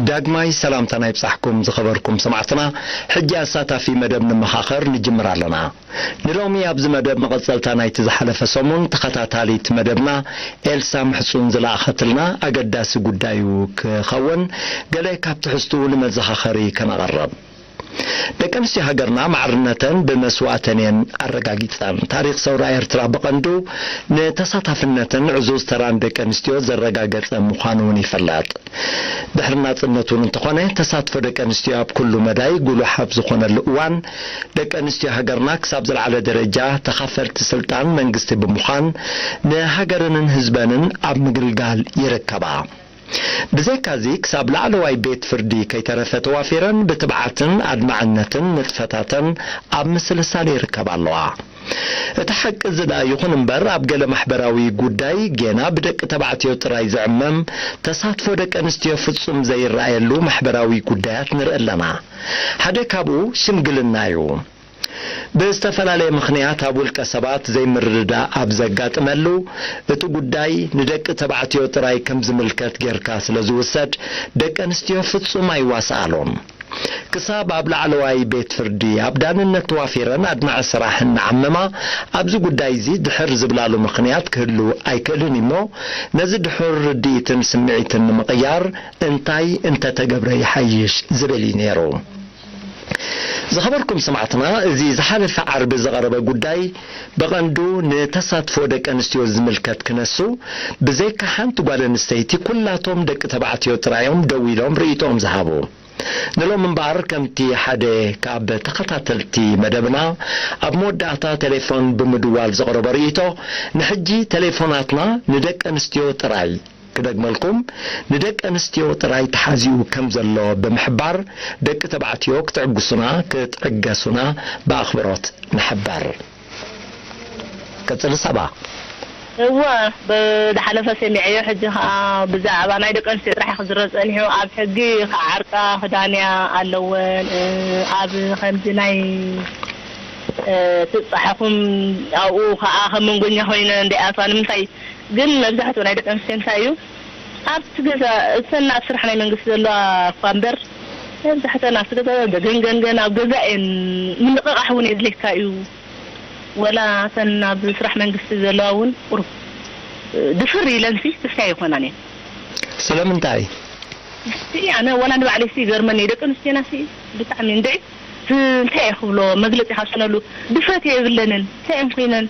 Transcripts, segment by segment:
ዳግማይ ሰላምታና ይብጻሕኩም ዝኸበርኩም ሰማዕትና። ሕጂ ኣሳታፊ መደብ ንመኻኸር ንጅምር ኣለና። ንሎሚ ኣብዚ መደብ መቐጸልታ ናይቲ ዝሓለፈ ሰሙን ተኸታታሊት መደብና ኤልሳ ምሕጹን ዝለኣኸትልና ኣገዳሲ ጉዳዩ ክኸውን፣ ገለ ካብ ትሕዝትኡ ንመዘኻኸሪ ከነቐርብ። ደቂ ኣንስትዮ ሃገርና ማዕርነተን ብመስዋእተን እየን ኣረጋጊጸን። ታሪኽ ሰውራ ኤርትራ ብቐንዱ ንተሳታፍነትን ዕዙዝ ተራን ደቂ ኣንስትዮ ዘረጋገጸ ምዃኑ እውን ይፍለጥ። ድሕሪ ናጽነት እውን እንተኾነ፣ ተሳትፎ ደቂ ኣንስትዮ ኣብ ኩሉ መዳይ ጉሉሕ ኣብ ዝኾነሉ እዋን፣ ደቂ ኣንስትዮ ሃገርና ክሳብ ዝለዓለ ደረጃ ተኻፈልቲ ስልጣን መንግስቲ ብምዃን፣ ንሃገረንን ህዝበንን ኣብ ምግልጋል ይርከባ። ብዘይካዚ፣ ክሳብ ላዕለዋይ ቤት ፍርዲ ከይተረፈ ተዋፊረን ብትብዓትን ኣድማዕነትን ንጥፈታተን ኣብ ምስልሳል ይርከባ ኣለዋ። እቲ ሓቂ እዚ ደኣ ይኹን እምበር፣ ኣብ ገለ ማሕበራዊ ጉዳይ ጌና ብደቂ ተባዕትዮ ጥራይ ዝዕመም ተሳትፎ ደቂ ኣንስትዮ ፍጹም ዘይረኣየሉ ማሕበራዊ ጉዳያት ንርኢ ኣለና። ሓደ ካብኡ ሽምግልና እዩ። ብዝተፈላለየ ምኽንያት ኣብ ውልቀ ሰባት ዘይምርድዳእ ኣብ ዘጋጥመሉ፣ እቲ ጉዳይ ንደቂ ተባዕትዮ ጥራይ ከም ዝምልከት ጌርካ ስለ ዝውሰድ፣ ደቂ ኣንስትዮ ፍጹም ኣይዋስኣሎን። ክሳብ ኣብ ላዕለዋይ ቤት ፍርዲ ኣብ ዳንነት ተዋፊረን ኣድማዒ ስራሕ እናዓመማ፣ ኣብዚ ጉዳይ እዚ ድሕር ዝብላሉ ምኽንያት ክህሉ ኣይክእልን እሞ፣ ነዚ ድሑር ርድኢትን ስምዒትን ንምቕያር እንታይ እንተተገብረ ይሓይሽ ዝብል እዩ ነይሩ። ዝኸበርኩም ሰማዕትና፣ እዚ ዝሓለፈ ዓርቢ ዝቐረበ ጉዳይ ብቐንዱ ንተሳትፎ ደቂ ኣንስትዮ ዝምልከት ክነሱ፣ ብዘይካ ሓንቲ ጓል ኣንስተይቲ ኩላቶም ደቂ ተባዕትዮ ጥራዮም ደው ኢሎም ርእይቶኦም ዝሃቡ። ንሎም እምበኣር፣ ከምቲ ሓደ ካብ ተኸታተልቲ መደብና ኣብ መወዳእታ ቴሌፎን ብምድዋል ዘቕረቦ ርእይቶ፣ ንሕጂ ቴሌፎናትና ንደቂ ኣንስትዮ ጥራይ፣ ክደግመልኩም፣ ንደቂ ኣንስትዮ ጥራይ ተሓዚኡ ከም ዘሎ ብምሕባር፣ ደቂ ተባዕትዮ ክትዕግሱና፣ ክትዕገሱና ብኣኽብሮት ንሕበር። ቀጽሊ ሳባ። እወ፣ ብዝሓለፈ ሰሚዐዮ፣ ሕጂ ኸኣ ብዛዕባ ናይ ደቂ ኣንስትዮ ጥራሕ ክዝረብ ጸኒሑ። ኣብ ሕጊ ክዓርቃ ክዳንያ ኣለወን። እ፣ ኣብ ከምዚ ናይ፣ እ፣ ትብጻሕኹም ኣብኡ ኸኣ ከም መንጎኛ ኮይነ እንዳይኣትዋ። ንምንታይ ግን መብዛሕትኡ ናይ ደቂ ኣንስትዮ እንታይ እዩ፣ ኣብቲ ገዛ፣ እተን ኣብ ስራሕ ናይ መንግስቲ ዘለዋ እኳ እምበር፣ መብዛሕትአን ኣብቲ ገዛ ገንገንገን ኣብ ገዛ እየን። ምንቕቓሕ እውን የድልየካ እዩ። ወላ እተን ኣብ ስራሕ መንግስቲ ዘለዋ እውን ቁሩብ ድፍር ኢለንሲ ክስታይ ኣይኮናን እየን። ስለምንታይ? እስቲ ኣነ ወላ ንባዕለይሲ ይገርመኒ፣ ደቂ ኣንስትዮናሲ ብጣዕሚ እንድዒ፣ ት-፣ እንታይ እየ ክብሎ፣ መግለጺ ካብ ሰነሉ ድፍረት የብለንን። እንታይ እየን ኮይነን?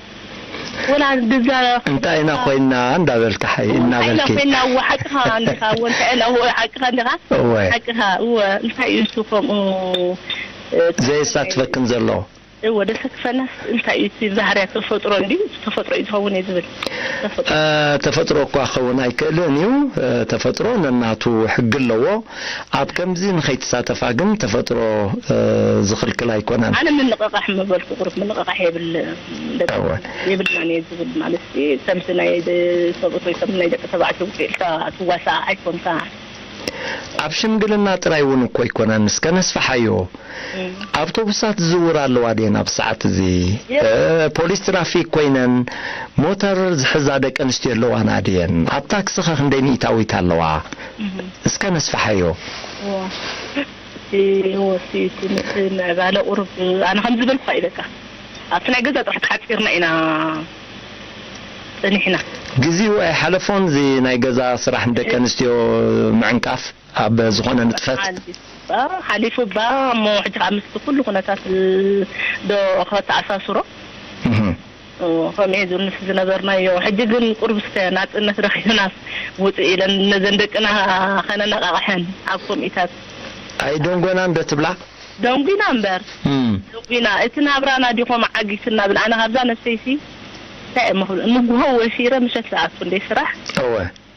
ወላ ድዛ እንታይ ኢና ኮይና እንዳበልካ ሓይ፣ እንታይ ኢና እናበልኪ። ኮይና? እወ፣ ሓቅኻ እንዲኻ፣ እወ፣ እንታይ ኢና፣ እወ፣ ሓቅኻ እንዲኻ፣ እወ። ሓቅኻ፣ እወ፣ እንታይ እዩ እሱ ከምኡ፣ እ፣ ዘየሳትፈክን ዘሎ? እወ፣ ደሰክፈናስ እንታይ እዩ እቲ ባህርያ ተፈጥሮ እንድዩ፣ ተፈጥሮ እዩ ዝኸውን እየ ዝብል። ተፈጥሮ። እ፣ ተፈጥሮ እኳ ክኸውን ኣይክእልን እዩ። እ፣ ተፈጥሮ ነናቱ ሕጊ ኣለዎ። ኣብ ከምዚ ንኸይትሳተፋ ግን ተፈጥሮ፣ እ፣ ዝኽልክል ኣይኮነን። ኣነ ምንቕቓሕ ምበልኩ፣ ቁሩብ ምንቕቓሕ የብል፣ ደቂ እወ። የብልናን እየ ዝብል ማለት እዩ። ከምቲ ናይ ደ-፣ ሰብኡት ወይ ከም ናይ ደቂ ተባዕትዮ ውፅእ ኢልካ ትዋሳእ ኣይኮንካ። ኣብ ሽምግልና ጥራይ እውን እኮ ኣይኮነን፣ እስከ ነስፍሓዮ። እም። ኣውቶቡሳት ዝዝውራ ኣለዋ ድየን ኣብ ሰዓት እዚ? የስ። እ፣ ፖሊስ ትራፊክ ኮይነን ሞተር ዝሕዛ ደቂ ኣንስትዮ ኣለዋና ድየን? ኣብ ታክሲ ኸ ክንደይ ሚእታዊት ኣለዋ? እም። እስከ ነስፍሓዮ። እዋ። እቲ፣ እዎ፣ እቲ፣ እቲ፣ እቲ ምዕባለ ቁሩብ፣ ኣነ ከም ዝበልኩ እዩ በቃ። ኣብቲ ናይ ገዛ ጥራሕ ተሓጺርና ኢና ጸኒሕና። ግዜኡ ኣይሓለፎን፣ እዚ ናይ ገዛ ስራሕ ንደቂ ኣንስትዮ ምዕንቃፍ ኣብ ዝኾነ ንጥፈት? ሓሊፉ እባ፣ ሓሊፉ እባ፣ እሞ ሕጂ ከዓ ምስቲ ኩሉ ኩነታት ዶ ከተኣሳስሮ? እህ። እዎ፣ ከምኡ እዩ ዝብል ምስ ዝነበርናዮ። ሕጂ ግን ቁሩብ እስከ ናጽነት ረኺብናስ ውጽእ ኢለን ነዘን ደቅና ከነነቓቕሐን ኣብ ኮሚታት። ኣይደንጎናን ዶ ትብላ? ደንጒና እምበር። እም። ደንጒና። እቲ ናብራና ዲኾም ዓጊትና ብል። ኣነ ካብዛ ነብሰይሲ እንታይ እየ መኽብል? ንግሆ ወፊረ ምሸት ዝኣቱ እንደ ስራሕ። እወ።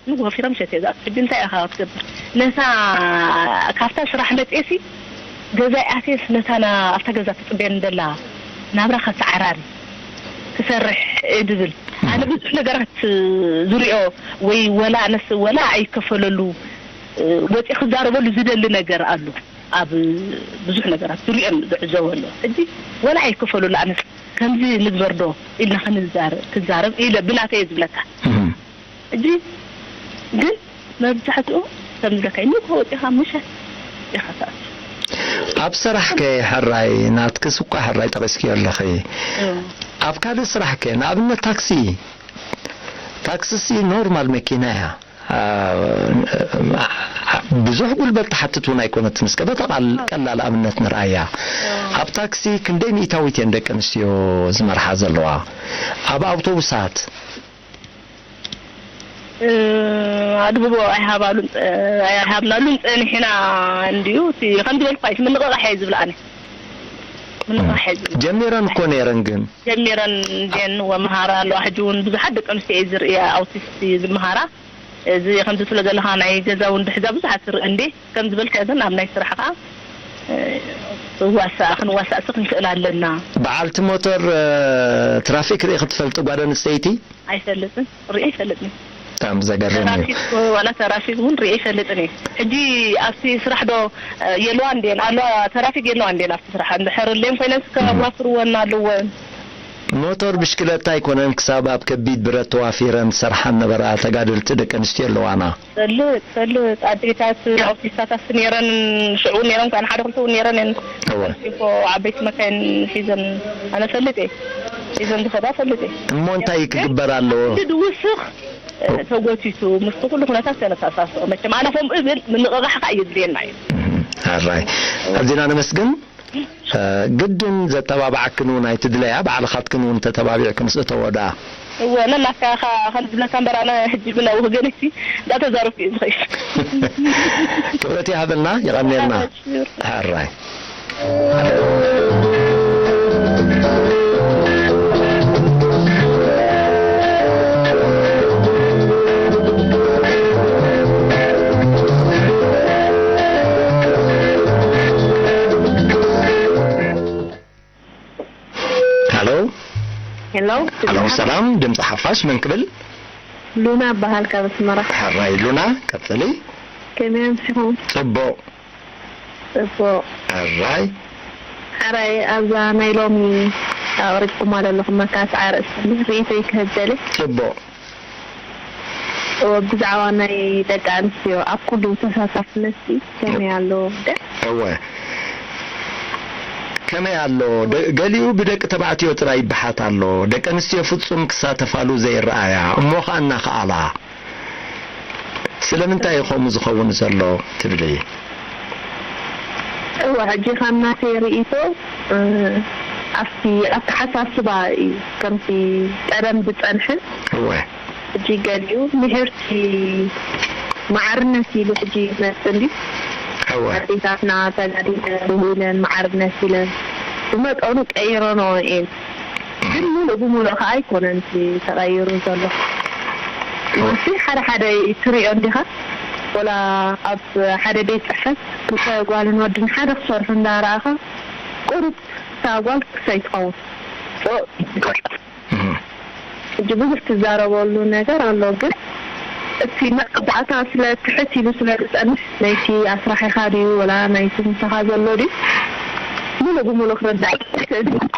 ንግሆ ወፊረ ምሸት እየ ዝኣቱ። ሕጂ እንታይ ኢኻ ክትገብር? ነታ ካብታ ስራሕ መጽኤሲ ገዛይ ኣትየስ ነታ ና-፣ ኣብታ ገዛ ትጽበየኒ ደላ ናብራ ከተዓራሪ ክሰርሕ እየ ዝብል። ኣነ ብዙሕ ነገራት ዝሪኦ ወይ ወላ ኣነስ ወላ ኣይከፈለሉ ወፂ ክዛረበሉ ዝደሊ ነገር ኣሎ። ኣብ ብዙሕ ነገራት ዝሪኦን ዝዕዘቦ ኣሎ። ሕጂ ወላ ኣይከፈሉሉ ኣነስ ከምዚ ንግበር ዶ ኢልና ክንዛረ-፣ ክዛረብ ኢለ ብናተይ እየ ዝብለካ። እህ። ሕጂ ግን መብዛሕትኡ ከም ዝብለካ እዩ፣ ንግሆ ወጺኻ ምሸት ኢኻ ትኣቱ። ኣብ ስራሕከ ሕራይ፣ ናትክስ እኳ ሕራይ ጠቒስክዮ ኣለኺ። እም። ኣብ ካልእ ስራሕከ፣ ንኣብነት ታክሲ፣ ታክሲሲ ኖርማል መኪና እያ። አ፣ ብዙሕ ጉልበት ትሓትት እውን ኣይኮነትን። እስከ በታ ቃል-፣ ቀላል ኣብነት ንርኣያ። ኣብ ታክሲ ክንደይ ሚእታዊት እየን ደቂ ኣንስትዮ ዝመርሓ ዘለዋ? ኣብ ኣውቶቡሳት? እ፣ ኣድህቦ ኣይሃባሉን፣ ጸ-፣ ኣይሃብናሉን ጸኒሕና እንድዩ። እቲ ከም ዝበልኩ እዩ፣ ምንቕቓሕ እየ ዝብል ኣነ። ምንቕቓሕ እየ ዝብል። ጀሚረን እኮ ነይረን ግን። ጀሚረን እንድየን ወመሃራ ኣለዋ። ሕጂ እውን ብዙሓት ደቂ ኣንስትዮ እየ ዝርእያ ኣውቲስት ዝመሃራ። እዚ ከምዚ ትብሎ ዘለኻ ናይ ገዛ እውን ድሕዛ ብዙሓት ትርኢ እንዴ? ከም ዝበልካዮ ግን ኣብ ናይ ስራሕ ኸዓ፣ እ፣ ትዋሳእ፣ ክንዋሳእሲ ክንክእል ኣለና። በዓልቲ ሞተር፣ እ፣ ትራፊክ ርኢኺ ትፈልጢ ጓል ኣንስተይቲ? ኣይፈልጥን፣ ርኢ ኣይፈልጥን። ብጣዕሚ ዘገርም እዩ። ተራፊክ፣ ዋላ ተራፊክ እውን ርኢ ኣይፈልጥን እየ። ሕጂ ኣብቲ ስራሕ ዶ፣ እ፣ የለዋ እንዴን? ኣለዋ፣ ተራፊክ የለዋ እንዴን ኣብቲ ስራሕ? እንድሕር ኣድልየን ኮይነን ከዋፍርወን ኣለወን። ሞተር ብሽክለታ ኣይኮነን፣ ክሳብ ኣብ ከቢድ ብረት ተዋፊረን ዝሰርሓ ነበራ ተጋደልቲ ደቂ ኣንስትዮ ኣለዋና። ፈልጥ፣ ፈልጥ። ኣዴታት ኣውቲስታታት ነይረን፣ ሽዑ እውን ነይረን፣ ከኣ ሓደ ክልተ እውን ነይረን እየን። እወ። እኮ ዓበይቲ መካይን ሒዘን፣ ኣነ ፈልጥ እየ። ሒዘን ዝኸዳ ፈልጥ እየ። እሞ እንታይ ክግበር ኣለዎ? እቲ ድውስኽ፣ እ፣ ተጎቲቱ፣ ምስቲ ኩሉ ኩነታት ተነሳሳስኦ። መቸም ኣነ ከምኡ እብል፣ ምንቕቓሕ ከኣ የድልየና እዩ። እም፣ ኣራይ። ኣዚና ነመስግን። እ፣ ግድን ዘተባብዓክን እውን ኣይትድለያ፣ ባዕልኻትክን እውን ተተባቢዕክንስ እተዎ ደኣ። እወ፣ ነናትካ ኢኻ ከም ዝብለካ እምበር፣ ኣነ ሕጂ ብናብኡ ገለሲ እንዳተዛረብኩ እየ ዝኸይድ። ክብረት ይሃበልና፣ የቐንየልና። ሕራይ። ሃሎ። ሄሎ፣ ሄሎ፣ ሰላም፣ ድምፂ ሓፋሽ መን ክብል? ሉና እበሃል ካብ ኣስመራ። ሕራይ ሉና፣ ቀፅሊ። ከመይ ኣምሲኹም? ፅቡቕ። ጽቡቕ። ሕራይ። ሕራይ፣ ኣብዛ ናይ ሎሚ ኣቕሪብኩማ ዘለኹም መካትዓ ኣርእስቲ ርኢቶይ ክህብ ደልየ። ጽቡቕ። እወ፣ ብዛዕባ ናይ ደቂ ኣንስትዮ ኣብ ኩሉ ተሳታፍነትሲ ከመይ ኣሎ? ደ-? እወ። ከመይ ኣሎ? ደ-፣ ገሊኡ ብደቂ ተባዕትዮ ጥራይ ይበሓት ኣሎ። ደቂ ኣንስትዮ ፍጹም ክሳተፋሉ ዘይረኣያ፣ እሞ ኸኣ እናኸኣላ። ስለምንታይ እዩ ከምኡ ዝኸውን ዘሎ ትብሊ? እወ፣ ሕጂ ካብ ናተይ ርኢቶ፣ እ፣ ኣብቲ ኣተሓሳስባ እዩ። ከምቲ ቀደም ዝጸንሐ፣ እወ። ሕጂ ገሊኡ ምሕርቲ ማዕርነት ኢሉ ሕጂ ይመጽእ እንድዩ። እወ። ኣዴታትና ተጋዲለን፣ ብህለን፣ ማዕርነት ኢለን ብመጠኑ ቀይረንኦ እየን። ግን ሙሉእ ብሙሉእ ከኣ ኣይኮነን እቲ ተቐይሩ ዘሎ። እቲ ሓደ ሓደ ትሪኦ እንዲኻ፣ ወላ ኣብ ሓደ ቤት ጽሕፈት ክልተ ጓልን ወድን ሓደ ክሰርሑ እንዳረኣኻ፣ ቁሩብ እታ ጓል ክሰይ ትኸውን። ጾ-፣ እህ። ሕጂ ብዙሕ ትዛረበሉ ነገር ኣሎ፣ ግን እቲ መቐጻዕታ ስለ ትሕት ኢሉ ስለ ዝጸንሕ፣ ናይቲ ኣስራሒኻ ድዩ ወላ ናይቲ ምሳኻ ዘሎ ድዩ፣ ሙሉእ ብሙሉእ ክርዳእ ኣይክእልን።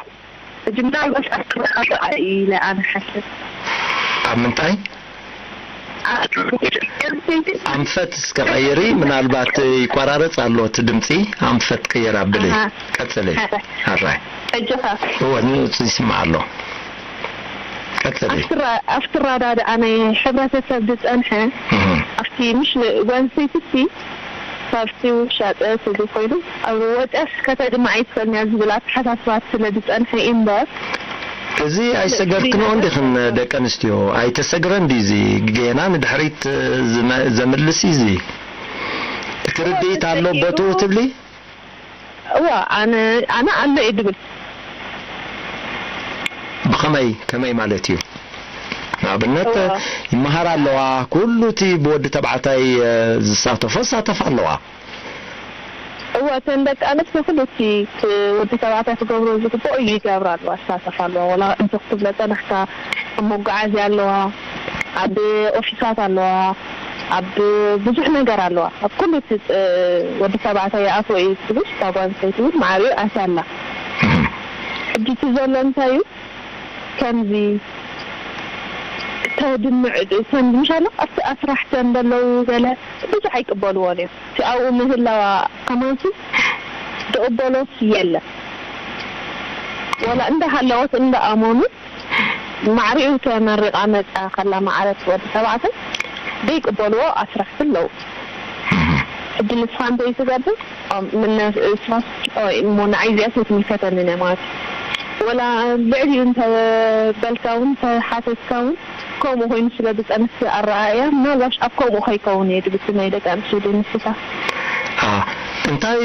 ሕጂ ምናልባት ኣክብር ኣርኣይ ኢለ ኣነ ሓስብ። ኣብ ምንታይ? ኣንፈት እስከ ቀይሪ፣ ምናልባት ይቆራረጽ ኣሎ እቲ ድምጺ። ኣንፈት ቅይር ኣብሊ። ኣሃ። ቀጽሊ። ሕራይ። ሕራይ። ሕጂ ኸ? እወ፣ ን-፣ ይስማዕ ኣሎ። ቀጽሊ። ኣብቲ ራ-፣ ኣብቲ ኣረዳድኣ ናይ ሕብረተሰብ ዝጸንሐ፣ እህ። ኣብቲ ምሽ ጓል ኣንስተይቲ እስቲ ካብቲ ውሻጠ ስሉ ኮይኑ፣ ኣብ ወጽያስ ከተድማ ኣይትኽእልን እያ ዝብል ኣተሓሳስባ ስለ ዝጸንሐ እዩ እምበር። እዚ ኣይሰገርክንኦን ዲኽን ደቂ ኣንስትዮ? ኣይተሰግረን ድዩ እዚ? ጌና ንድሕሪት ዝመ-፣ ዘምልስ እዩ እዚ። እቲ ርድኢት ኣሎ ቦትኡ ትብሊ? እዋ፣ ኣነ፣ ኣነ ኣሎ እየ ድብል። ብኸመይ፣ ከመይ ማለት እዩ? ንኣብነት፣ እዋ። ይመሃራ ኣለዋ፣ ኩሉ እቲ ብወዲ ተባዕታይ፣ እ፣ ዝሳተፎ ይሳተፋ ኣለዋ። እዋ፣ እተን ደቂ ኣንስትዮ ኩሉ እቲ ክ-፣ ወዲ ተባዕታይ ክገብሮ ዝግብኦ እዩ ይገብራ ኣለዋ፣ ይሳተፋ ኣለዋ። ወላ እንተ ክትብሎ ጸናሕካ፣ ኣብ መጓዓዝያ ኣለዋ፣ ኣብ ኦፊሳት ኣለዋ፣ ኣብ ብዙሕ ነገር ኣለዋ። ኣብ ኩሉ እቲ ጸ-፣ ወዲ ተባዕታይ ይኣትዎ እዩ ትብል፣ እታ ጓል ኣንስተይቲ እውን ማዕሪኡ ኣትያ ኣላ። እህ። ሕጂ እቲ ዘሎ እንታይ እዩ? ከምዚ፣ ተድምዕ ሰንድ ምሻሎ ኣብቲ ኣስራሕተን ዘለዉ ገለ ብዙሕ ኣይቅበልዎን እዮም። እቲ ኣብኡ ምህላዋ ከማንሲ ዝቕበሎስ የለን። ወላ እንዳሃለወት እንዳኣመኑ ማዕሪኡ ተመሪቓ መጻ ከላ ማዕረት ወዲ ተባዕታይ ዘይቅበልዎ ኣስራሕቲ ኣለዉ። ሕጂ ንስኻ እንታይ ትገብር? ምነ እሞ ንዓይ እዚኣ ትምልከተኒ እያ ማለት እዩ። ወላ ልዕሊኡ እንተበልካ እውን ተሓተትካ እውን ከምኡ ኮይኑ ስለ ዝጸንስ ኣረኣእያ ምናልባሽ ኣብ ከምኡ ከይከውን እየ ድብል ናይ ደቂ ኣንስትዮ ደንስሳ። እንታይ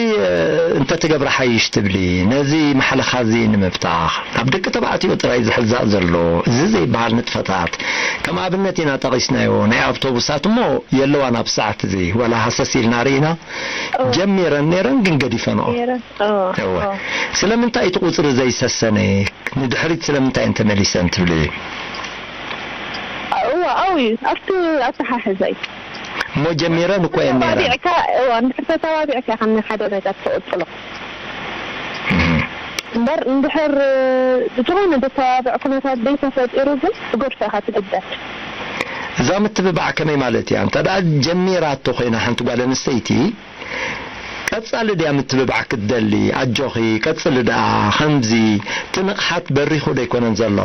እንተትገብሪ ሓይሽ ትብሊ? ነዚ ማሕለኻ እዚ ንምብታኽ ናብ ደቂ ተባዕትዮ ጥራይ ዝሕዛእ ዘሎ እዚ ዘይበሃል ንጥፈታት ከም ኣብነት ኢና ጠቒስናዮ። ናይ ኣውቶቡሳት እሞ የለዋን ኣብ ሰዓት እዚ ወላ ሃሰስ ኢልና ርኢና ጀሚረን ነይረን ግን ገዲፈንኦ። እወ። ስለምንታይ እቲ ቁፅሪ ዘይሰሰነ? ንድሕሪት ስለምንታይ እየን ተመሊሰን ትብሊ? እወ ኣው እዩ ኣብቲ ኣተሓሕዛ እዩ። እሞ ጀሚረን እኮ እየን ነይረን። ተባቢዕካ እወ እንድሕር ተተባቢዕካ ከም ናይ ሓደ ነገር ትቕፅሎ። እምበር እንድሕር ዝኾነ ዘተባብዕ ኩነታት ዘይተፈጢሩ ግን ብጎድፋኻ ትግደድ። እዛ ምትብባዕ ከመይ ማለት እያ? እንተ ደኣ ጀሚራቶ ኮይና ሓንቲ ጓል ኣንስተይቲ ቀጻሊ ድያ ምትብባዕ ክትደሊ? ኣጆኺ ቀጽሊ ደኣ ከምዚ እቲ ንቕሓት በሪኹ ዶ ኣይኮነን ዘሎ?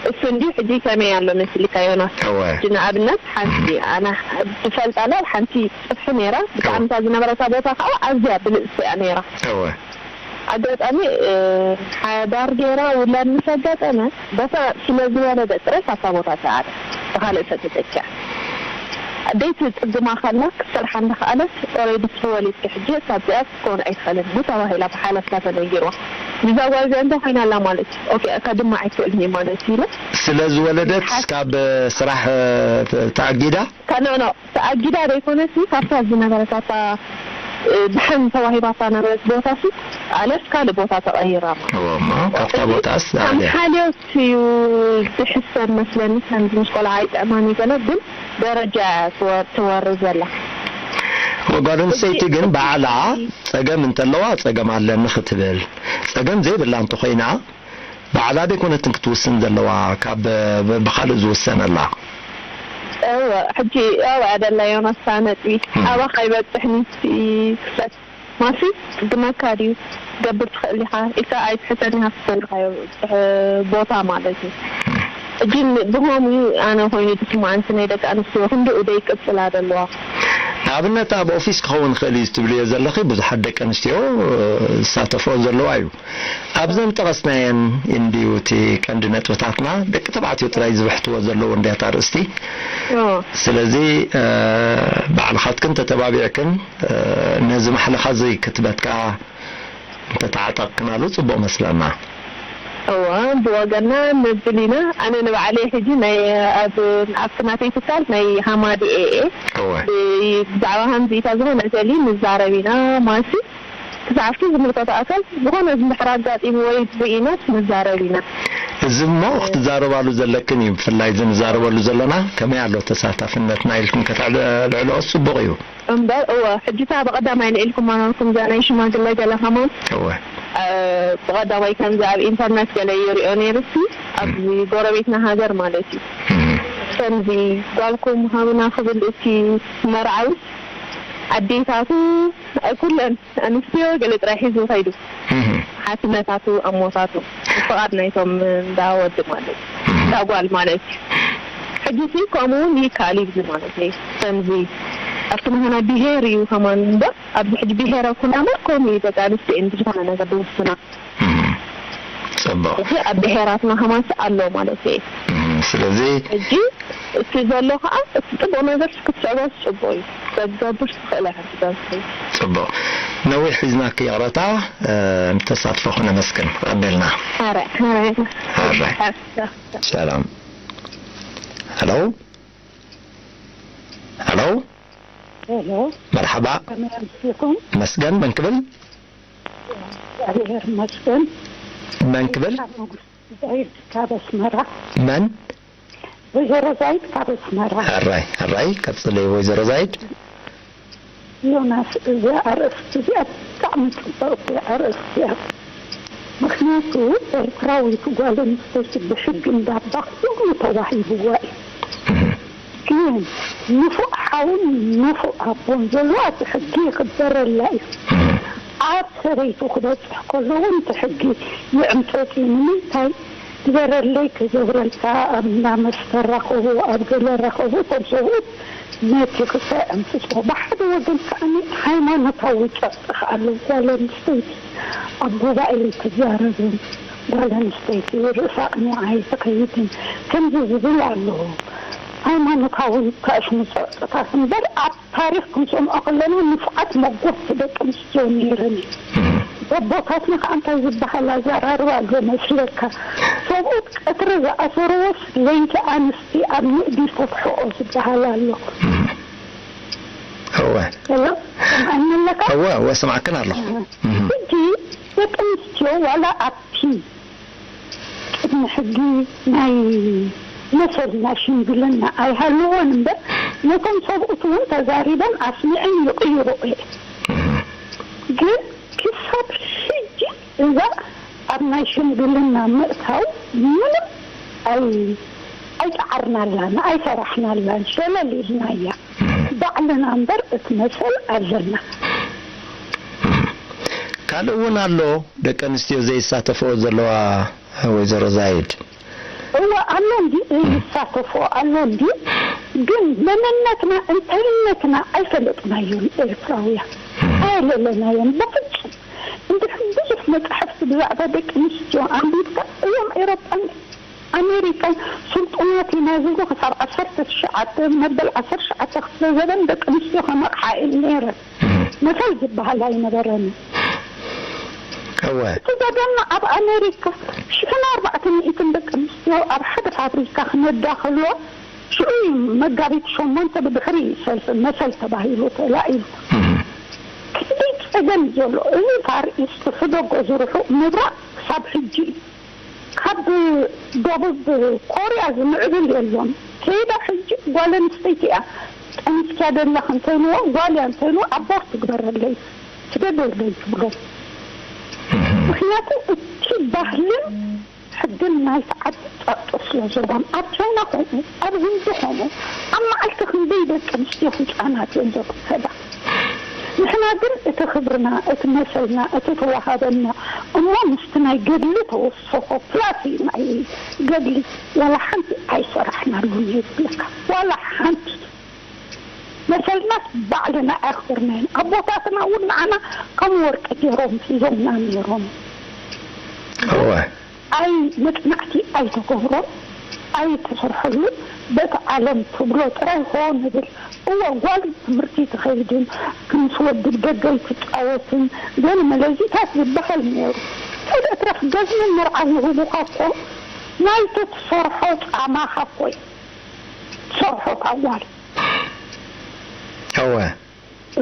እሱ እንዲ ሕጂ ከመይ ኣሎ መሲልካ ዮናስ? እወ። ሕጂ ንኣብነት ሓንቲ ኣነ ዝፈልጣ ናብ ሓንቲ ጽፍሒ ነይራ ብጣዕሚ እታ ዝነበረታ ቦታ ከዓ ኣዝያ ብልጽቲ እያ ነይራ። እወ። ኣጋጣሚ ሓዳር ገይራ ውላድ ምስ ኣጋጠመ ቦታ ስለ ዝወለደ ጥራይ ካብታ ቦታ ተኣለ ብካልእ ሰብ ተተኪኣ። ደይቲ ጽግማ ከላ ክትሰርሓ እንዳኸኣለት ኦሬዲ ስወሊድኪ ሕጂ ካብዚኣ ክትከውን ኣይትኽእልን እዩ ተባሂላ ብሓለፍታ ተነጊርዋ። ንዛ ጓል እዚኣ እንታይ ኮይና ኣላ ማለት እዩ? ኦኬ እካ ድማ ኣይትኽእልን እየ ማለት እዩ ኢለ ስለ ዝወለደት ካብ ስራሕ ተኣጊዳ? ከንዕኖ ተኣጊዳ ዘይኮነሲ ካብታ ዝነበረት ኣብታ ብሓን ተዋሂባታ ነበረት ቦታ ሲ ኣለስ ካልእ ቦታ ተቐይራ ማለት እወ እሞ ካብታ ቦታስ ከም ኣልያ ሓልዮት እዩ ዝሕሰብ መስለኒ ከምዚ ምስ ቆልዓ ኣይጥዕማን እዩ ገለ ግን ደረጃ እያ ትወ- ትወርድ ዘላ ጓል ኣንስተይቲ ግን ባዕላ ጸገም እንተለዋ ጸገም ኣለኒ ክትብል ጸገም ዘይብላ እንተኾይና ባዕላ ደይኮነትን ክትውስን ዘለዋ ካብ ብ- ብኻልእ ዝውሰነላ እወ ሕጂ ኣብኣ ደላ ዮናስ እታ ነጥቢ ኣባኻ ይበፅሕ ኒቲ ክሰት ማሲ ክግመካ ድዩ ትገብር ትኽእል ኢኻ ኢልካ ኣይትሕተኒ ሃፍቲ ዘለኻዮ ቦታ ማለት እዩ ሕጂ ብኸምኡ ኣነ ኮይኑ ዝስማዓንቲ ናይ ደቂ ኣንስትዮ ክንድኡ ደይቅፅላ ዘለዋ ንኣብነት ኣብ ኦፊስ ክኸውን ይኽእል እዩ ትብልዮ ዘለኺ ብዙሓት ደቂ ኣንስትዮ ዝሳተፍኦ ዘለዋ እዩ ኣብዘን ጠቐስናየን እንድዩ እቲ ቀንዲ ነጥብታትና ደቂ ተባዕትዮ ጥራይ ዝብሕትዎ ዘለዉ እንድያት ኣርእስቲ ስለዚ ባዕልኻትክን ተተባቢዕክን ነዚ ማሕለኻ እዚ ክትበትካ እንተተዓጠቕክናሉ ጽቡቕ መስለና። እወ ብወገና ንብል ኢና ኣነ ንባዕለይ ሕጂ ናይ ኣብ ኣብቲ ናተይ ትካል ናይ ሃማዲ ኤኤ እወ ብዛዕባ ሃምዚኢታ ዝኾነ ዘሊ ንዛረብ ኢና ማሲ ክሳዕፍቲ ዝምልከቶ ኣካል ዝኾነ እንድሕር ኣጋጢሙ ወይ ርኢናስ ንዛረብ ኢና። እዚ እሞ ክትዛረባሉ ዘለክን እዩ ብፍላይ እዚ ንዛረበሉ ዘለና ከመይ ኣሎ ተሳታፍነትና ኢልክን ከተልዕልኦ ጽቡቕ እዩ። እምበር እወ ሕጂ እታ ብቐዳማይ ልዒልኩማ ናብኩም እዛ ናይ ሽማግለ ገለ ከማን እወ ብቐዳማይ ከምዚ ኣብ ኢንተርነት ገለ ይሪኦ ነይሩ ሲ ኣብዚ ጎረቤትና ሃገር ማለት እዩ እም፣ ከምዚ ጓልኩም ሃብና ክብል እቲ መርዓዊ ኣዴታቱ ኩለን ኣንስትዮ ገለ ጥራይ ሒዙ ከይዱ እም፣ ሓትነታቱ ኣሞታቱ ፍቓድ ናይቶም እንዳ ወዲ ማለት እዩ እንዳ ጓል ማለት እዩ ሕጂ ሲ ከምኡ እውን ይከኣል እዩ እዚ ማለት እዩ ከምዚ ኣብቲ ናህና ብሄር እዩ ከማን እምበር ኣብዚ ሕጂ ብሄረ ኩናማ ከምኡ እዩ ደቂ ኣንስትዮ እየን ብዝኾነ ነገር ዝውስና እም፣ ጽቡቕ። እዚ ኣብ ብሄራትና ከማን ሲ ኣሎ ማለት እዩ እም፣ ስለዚ ሕጂ እቲ ዘሎ ከዓ እቲ ጽቡቕ ነገር ክትስዕቦ ጽቡቕ እዩ ክትገብር ትኽእል ኢኻ ክትገብር ጽቡቕ ነዊሕ ሒዝናኪ ይቕረታ ንተሳትፎ ክነመስግን ቀቢልና ኣረ ኣረ ኣረ ሰላም ሄሎ ሄሎ ሄሎ መርሓባ ከመይ ኣምሲኹም መስገን መን ክብል እግዚኣብሔር ይመስገን መን ክብል ካብ ንጉስ ዛይድ ካብ ኣስመራ መን ወይዘሮ ዛይድ ካብ ኣስመራ ሕራይ ሕራይ ቀፅሊ ወይዘሮ ዛይድ ዮናስ እዚኣ ኣርእስቲ እዚኣ ብጣዕሚ ፅብቕቲ ኣርእስቲ እያ ምኽንያቱ ኤርትራዊት ጓል ኣንስተይቲ ብሕጊ እንዳባ ኩሉ ተዋሂብዋ እዩ። ግን ንፉዕ ሓውን ንፉዕ ኣቦን ዘለዋ እቲ ሕጊ ይኽበረላ እዩ። ኣብ ሰበይቱ ክበጽሕ ከሎ እውን እቲ ሕጊ ይዕምጸጽ እዩ። ንምንታይ? ግበረለይ ክገብረልካ፣ ኣብ እንዳ መስተ ራኸቡ፣ ኣብ ገለ ራኸቡ፣ እቶም ሰብኡት ነቲ ክሳይ ዕምጽጾ። ብሓደ ወገን ከኣ ሃይማኖታዊ ጸቕጢ ከኣ ኣሎ። ጓል ኣንስተይቲ ኣብ ጉባኤ ኣይትዛረብን፣ ጓል ኣንስተይቲ ርእሳ ቅኒዓ ኣይትኸይድን፣ ከምዚ ዝብል ኣሎ። ሃይማኖታዊ ከእሽሙ ጸቕጥታት እምበር ኣብ ታሪኽ ክንሰምዖ ከለና ንፉዓት መጎትቲ ደቂ ኣንስትዮ ነይረን እየን። ኣቦታትና ከኣ እንታይ ዝበሃል ኣዘራርባ ኣሎ መስለካ? ሰብኡት ቀትሪ ዝኣሰርዎስ ለይቲ ኣንስቲ ኣብ ምእዲ ይፈትሕኦ ዝበሃል ኣሎ። እወ ሄሎ፣ ሰምዓኒ ኣለካ? እወ እወ፣ ሰማዕክን ኣለኹ። እህ። ሕጂ ደቂ ኣንስትዮ ዋላ ኣብቲ ቅድሚ ሕጊ ናይ መሰል ናይ ሽምግልና ኣይሃልዎን እምበር፣ ነቶም ሰብኡት እውን ተዛሪበን ኣስሚዐን ይቕይሮ እየ። ግን ክሳብ ሕጂ እዛ ኣብ ናይ ሽምግልና ምእታው ምንም ኣይ ኣይጠዓርናላን ኣይሰራሕናላን፣ ሸለል ኢልናያ። ባዕልና እምበር እቲ መሰል ኣለና። ካልእ እውን ኣሎ ደቂ ኣንስትዮ ዘይሳተፍኦ ዘለዋ፣ ወይዘሮ ዛይድ። እወ ኣሎ እንዲ ይሳተፎ ኣሎ እንዲ፣ ግን መንነትና እንታይነትና ኣይፈለጥናዮን ኤርትራውያን፣ ኣየለለናዮን በፍጹም። እንድሕር ብዙሕ መጻሕፍቲ ብዛዕባ ደቂ ኣንስትዮ ኣንቢብካ፣ እዞም ኤሮጳን ኣሜሪካን ስልጡናት ኢና ዝብሉ ክሳብ ዓሰርተ ትሽዓተ መበል ዓሰርተ ትሽዓተ ክፍለ ዘበን ደቂ ኣንስትዮ ከም ኣቕሓ እየን ነይረን። መሰል ዝበሃል ኣይነበረን። እወ እቲ ዘገርም ኣብ ኣሜሪካ ሽሕን ኣርባዕተ ሚእትን ደቂ ኣንስትዮ ኣብ ሓደ ፋብሪካ ክነዳ ከሎ ሽዑ እዩ መጋቢት ሸሞንተ ብድሕሪ ሰልፊ መሰል ተባሂሉ ተላዒሉ። ክንደይ ጸገም እዩ ዘሎ። እዚ ፋር ኢስት ሕደጎ ዝርሑቕ ምብራቕ ክሳብ ሕጂ እዩ። ካብ ደቡብ ኮርያ ዝምዕብል የሎን። ከይዳ ሕጂ ጓል ኣንስተይቲ እያ። ጠንስኪያ ደለኽ እንተይልዎ ጓል እያ እንተይልዎ ኣቦርት ትግበረለይ ትደለለይ ትብሎ። ምክንያቱ እቲ ባህልን ሕግን ናይቲ ዓዲ ጸቕጢ ስለ ዘለዎም ኣብ ቻይና ከምኡ ኣብ ህንዲ ከምኡ ኣብ መዓልቲ ክንደይ ደቂ ኣንስትዮ ህፃናት እዮም ዘብከላ። ንሕና ግን እቲ ክብርና እቲ መሰልና እቲ ተዋሃበና እሞ ምስቲ ናይ ገድሊ ተወሰኾ ፕላስ እዩ ናይ ገድሊ ዋላ ሓንቲ ኣይሰራሕናሉን እየ ዝብለካ ዋላ ሓንቲ። መሰልናስ ባዕልና ኣኽብርናዮን ኣቦታትና እውን ንዓና ከም ወርቂ ገይሮም ሒዞምና ነይሮም። እወ ኣይ መጽናዕቲ ኣይተገብሮን ኣይተሰርሐሉን። በቲ ዓለም ትብሎ ጥራይ ኾ ንብል እወ ጓል ትምህርቲ ትኸይድን ምስ ወዲ ብደገ ኣይትጻወትን ገለ መለዚታት ዝበሃል ነይሩ። ተደእትረፍ ገዝምን መርዓ ዝህቡኻ እኮ ናይቲ ትሰርሖ ጻማኻ እኮ እዩ ትሰርሖ እታ ጓል። እወ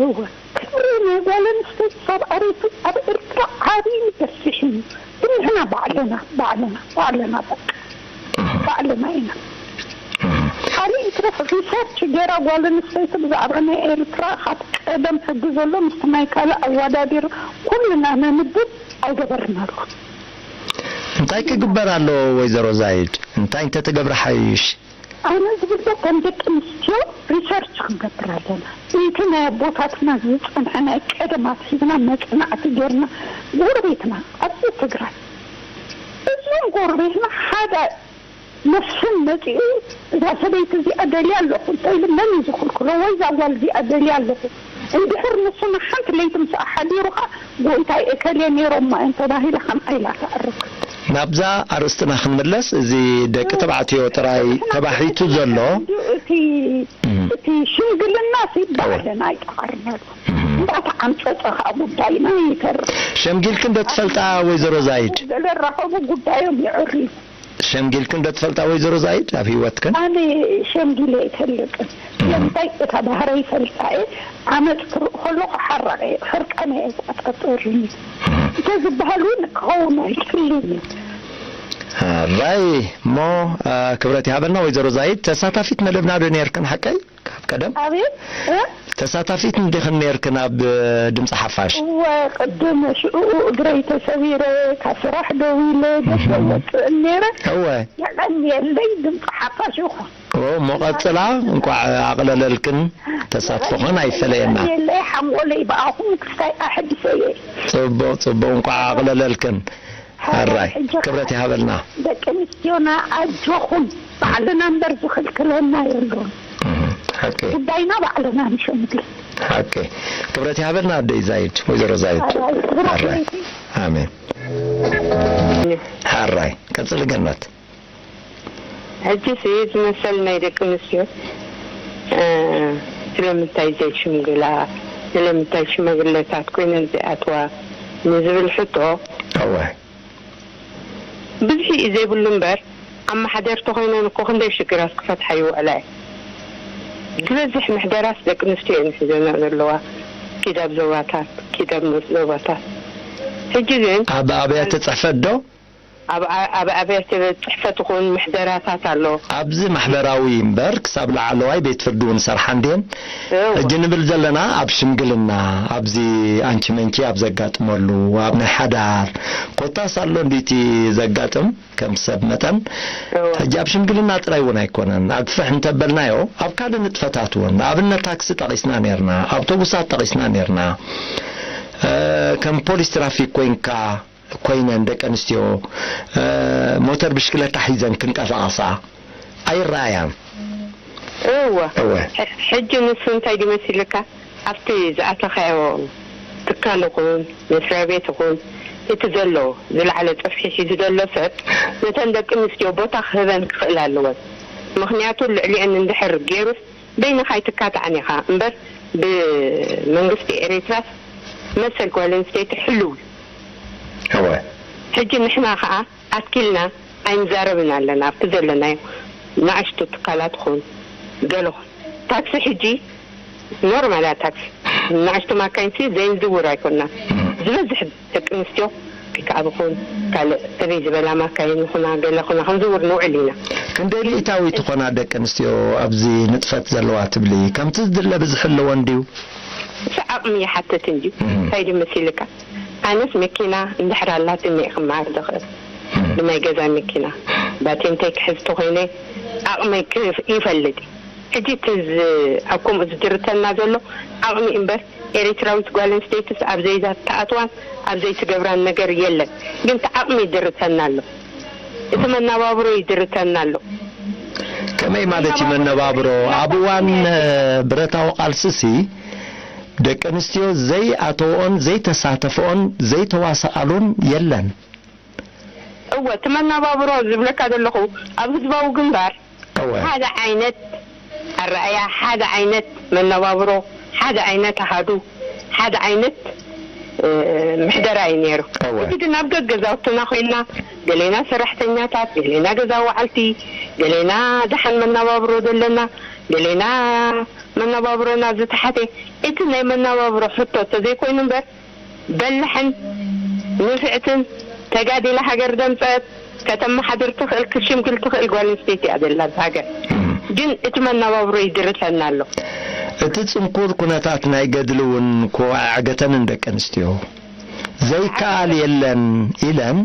እወ ክብሪ ናይ ጓል ኣንስተይቲ ካብ ኣሪቱ ኣብ ኤርትራ ዓብዪ ገፊሕ እዩ። ግን ንሕና ባዕልና ባዕልና ባዕልና በቃ ባዕልና ኢና። ካልእ ይትረፍ ሪሰርች ገይራ ጓል ኣንስተይቲ ብዛዕባ ናይ ኤርትራ ካብ ቀደም ሕጊ ዘሎ ምስቲ ናይ ካልእ ኣወዳዲር ኩልና ነንብብ ኣይገበርናሉ። እንታይ ክግበር ኣለዎ ወይዘሮ ዛይድ? እንታይ እንተትገብሪ ሓይሽ? ኣነ ዝብል ከም ደቂ ኣንስትዮ ሪሰርች ክንገብር ኣለና። እቲ ናይ ኣቦታትና ዝፀንሐ ናይ ቀደም ኣትሒዝና መፅናዕቲ ገይርና ጎረቤትና ኣብዚ ትግራይ እዞም ጎረቤትና ሓደ መስፍን መፂኡ እዛ ሰበይቲ እዚኣ ደልያ ኣለኹ እንተኢሉ መን እዩ ዝኽልክሎ? ወይ እዛ ጓል እዚኣ ደልያ ኣለኹ እንድሕር ንሱ ንሓንቲ ለይቲ ምስኣ ሓዲሩኻ ጎይታይ እከሌ ነይሮማ እዮም ተባሂላ ከምኣ ኢላ ተዕርፍ። ናብዛ ኣርእስትና ክንምለስ፣ እዚ ደቂ ተባዕትዮ ጥራይ ተባሒቱ ዘሎ እቲ እቲ ሽምግልና ሲ ባዕልና ኣይጠዓርናሉ እንዳተዓምፀፀ ከዓ ጉዳይና ይተርፍ። ሸምጊልክን ዶ ትፈልጣ ወይዘሮ ዛይድ? ዘለራኸቡ ጉዳዮም ይዕርዩ። ሸምጊልክን ዶ ትፈልጣ ወይዘሮ ዛይድ ኣብ ህይወትክን? ኣነ ሸምጊለ ኣይፈልጥን። ስለምንታይ እታ ባህረይ ይፈልጣ እየ። ዓመት ክርኢ ከለኹ ሓራቕ እየ። ሕርቃን እየ ኣይቋጣጠርን። እንተ ዝበሃል እውን ክኸውን ኣይክእልን እዩ። ራይ እሞ ክብረት ይሃበልና ወይዘሮ ዛይድ። ተሳታፊት መደብና ዶ ነርክን ሓቀይ? ካብ ቀደም ኣቤት እ? ተሳታፊት እንዲኽን ነርክን ኣብ ድምፂ ሓፋሽ? እወ፣ ቅድም ሽዑ እግረይ ተሰቢረ፣ ካብ ስራሕ ደው ኢለ፣ ደገ ወፅእን ነይረ። እወ። የቐንየለይ፣ ድምፂ ሓፋሽ ይኹን። ኦ፣ እሞ ቀፅላ፣ እንቋዕ ኣቕለለልክን፣ ተሳትፎኽን ኣይፈለየና። የቐንየለይ፣ ሓንጎለይ ብኣኹም ክስታይ ኣሐዲሰ እየ። ፅቡቕ፣ ፅቡቕ፣ እንቋዕ ኣቕለለልክን። ሕራይ፣ ሕጂ ክብረት ይሃበልና። ደቂ ኣንስትዮና ኣጆኹም፣ ባዕልና እምበር ዝኽልክለና የሎን። እህ፣ ሓቂ፣ ጉዳይና ባዕልና ንሸምግል። ሓቂ። ክብረት ይሃበልና ኣደይ ዛይድ፣ ወይዘሮ ዛይድ። ሕራይ፣ ክብረት ሕራይ። ለይቲ። ኣሜን። ሕራይ፣ ቀፅሊ ገነት። ሕጂሲ ዝመሰል ናይ ደቂ ኣንስትዮ እ፣ ስለምንታይ ዘይሽምግላ፣ ስለምንታይ ሽማግለታት ኮይነን ዘይኣትዋ ንዝብል ሕቶ እወ። ብዝሒ እዩ ዘይብሉ እምበር፣ ኣመሓደርቲ ኮይነን እኮ ክንደይ ሽግራት ክፈትሓ ይውዕላ እየን። ዝበዝሕ ምሕደራስ ደቂ ኣንስትዮ እየን ሒዘንኦ ዘለዋ፣ ኪድ ኣብ ዞባታት፣ ኪድ ኣብ ዞባታት። ሕጂ ግን ኣብ ኣብያተ ፅሕፈት ዶ? ኣብ ኣብ ኣብያተ ጽሕፈት ይኹን ምሕደራታት ኣሎ። ኣብዚ ማሕበራዊ እምበር ክሳብ ላዕለዋይ ቤት ፍርዲ እውን ሰርሓ እንድየን። እወ። ሕጂ ንብል ዘለና ኣብ ሽምግልና፣ ኣብዚ ኣንቺ መንቺ ኣብ ዘጋጥመሉ፣ ኣብ ናይ ሓዳር ኮታስ ኣሎ እንዲቲ ዘጋጥም ከም ሰብ መጠን። እወ። ሕጂ ኣብ ሽምግልና ጥራይ እውን ኣይኮነን። ኣግፍሕ እንተበልናዮ ኣብ ካልእ ንጥፈታት እውን፣ ንኣብነት ታክሲ ጠቒስና ነርና፣ ኣውቶቡሳት ጠቒስና ነርና። እ፣ ከም ፖሊስ ትራፊክ ኮይንካ ኮይነን ደቂ ኣንስትዮ፣ እ፣ ሞተር ብሽክለታ ሒዘን ክንቀሳቐሳ ኣይረኣያን። እወ። እወ። ሕ-፣ ሕጂ ንሱ እንታይ ድዩ መሲልካ? ኣብቲ ዝኣተኻዮ ትካል ይኹን መስሪያ ቤት ይኹን እቲ ዘሎ ዝለዓለ ጽፍሒ ሒዙ ዘሎ ሰብ ነተን ደቂ ኣንስትዮ ቦታ ክህበን ክኽእል ኣለወን። ምኽንያቱ ልዕሊአን እንድሕር ገይሩስ በይንኻ ኣይትካትዓን ኢኻ እምበር ብመንግስቲ ኤሪትራስ መሰል ጓል ኣንስተይቲ ሕልው እዩ። እወ። ሕጂ ንሕና ኸኣ ኣትኪልና ኣይንዛረብን ኣለና ኣብቲ ዘለናዮ ንኣሽቱ ትካላት ኹን ገለ ኹን ታክሲ ሕጂ ኖርማል እያ ታክሲ ንኣሽቱ ማካይንሲ ዘይንዝውር ኣይኮንና ዝበዝሕ ደቂ ኣንስትዮ ፒክኣፕ ኹን ካልእ ዕብይ ዝበላ ማካይን ይኹና ገለ ኹና ክንዝውር ንውዕል ኢና። ክንደይ ሚእታዊት ይኾና ደቂ ኣንስትዮ ኣብዚ ንጥፈት ዘለዋ ትብሊ? ከምቲ ዝድለ ብዝሒ ኣለወን ድዩ? ምስ ዓቕሚ ይሓትት እንድዩ እንታይ ድዩ መሲልካ ኣነስ መኪና እንድሕር ኣላትኒ እየ ክመሃር ዝኽእል ብናይ ገዛ መኪና ባቴንተይ ክሕዝ ተኾይነ ዓቕመይ ክፍ- ይፈልጥ እዩ ሕጂ እቲ ዝ- ኣብ ከምኡ ዝድርተና ዘሎ ዓቕሚ እምበር ኤሪትራዊት ጓል ኣንስተይትስ ኣብ ዘይዛ ትኣትዋን ኣብ ዘይትገብራን ነገር የለን ግን እቲ ዓቕሚ ይድርተና ኣሎ እቲ መናባብሮ ይድርተና ኣሎ ከመይ ማለት እዩ መነባብሮ? ኣብ እዋን እ፣ ብረታዊ ቃልስሲ ደቂ ኣንስትዮ ዘይኣተወኦን ዘይተሳተፈኦን ዘይተዋሰኣሉን የለን። እወ እቲ መናባብሮ ዝብለካ ዘለኹ ኣብ ህዝባዊ ግንባር እወ። ሓደ ዓይነት ኣረኣያ ሓደ ዓይነት መነባብሮ ሓደ ዓይነት ኣሃዱ ሓደ ዓይነት እ፣ ምሕደራ እዩ ነይሩ እወ። እዚ ግን ኣብ ገገዛውትና ኮይና ገሌና ሰራሕተኛታት ገሌና ገዛ ወዓልቲ ገሌና ደሓን መነባብሮ ዘለና ገሌና መነባብሮና ዝተሓተ እቲ ናይ መነባብሮ ሕቶ ተዘይኮይኑ እምበር በላሕን ንፍዕትን ተጋዲላ ሃገር ዘምፀአት ከተመሓድር ትኽእል ክትሽምግል ትኽእል ጓል ኣንስተይቲ እያ ዘላ እዛ ሃገር ግን እቲ መነባብሮ ይድርሰና ኣሎ እቲ ጽንኩር ኩነታት ናይ ገድሊ እውን እኮ ኣዕገተንን ደቂ ኣንስትዮ ዘይከኣል የለን ኢለን